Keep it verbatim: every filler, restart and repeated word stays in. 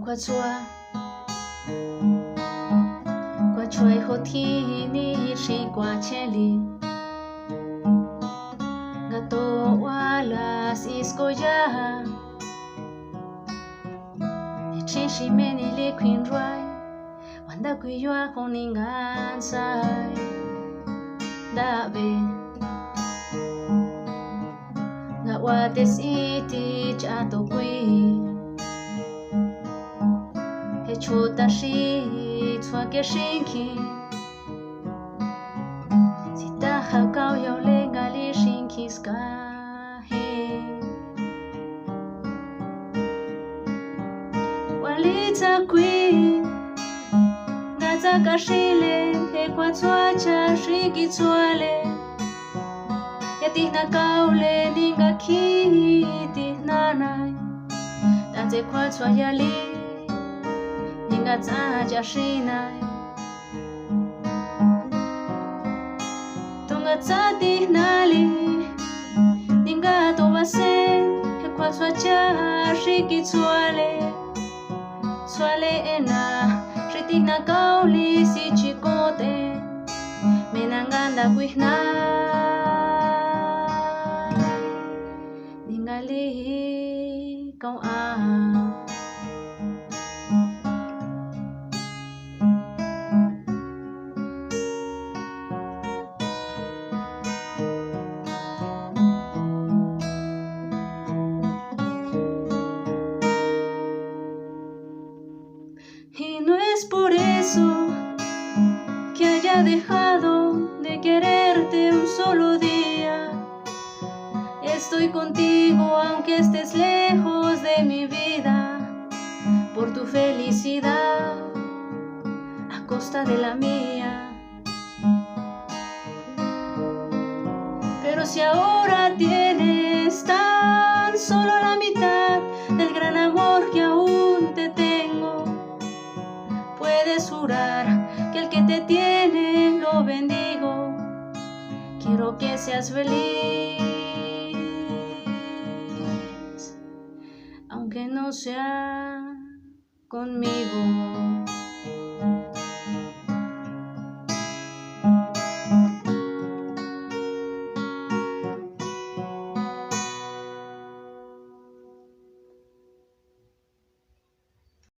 Kua tshua, kua tshua jo tjini xi kua cheli. Nga to ua la si skoya. Ni chixi meni li khuin ruai. Wanda kui yua koni nga nsai. Ndabe. Nga ua te si ti cha to kui. He chota xi, tsua ke xinki. Si ta ja kao yau le nga li xinki ska he. Ua li tsa kui. Nga tsa ka xi le, he kua tsua cha xi ki tsua le. Ya tijna kao le ni nga kji tijna nai. Ta tse kua tsua ya li, ni nga tsa cha xi nai. Tunga tsa tijna li, ni nga to ba se, he kua tsua cha xi ki tsua le. Tsua le ena, xi tijna kao li si chi kote. Me na nga nda kui jna. Ni nga li kao a. Y no es por eso que haya dejado de quererte un solo día. Estoy contigo aunque estés lejos de mi vida, por tu felicidad a costa de la mía. Pero si ahora tienes tan solo la mitad del gran amor que aún te tengo, puedes jurar que el que te tiene lo bendigo. Quiero que seas feliz, aunque no sea conmigo.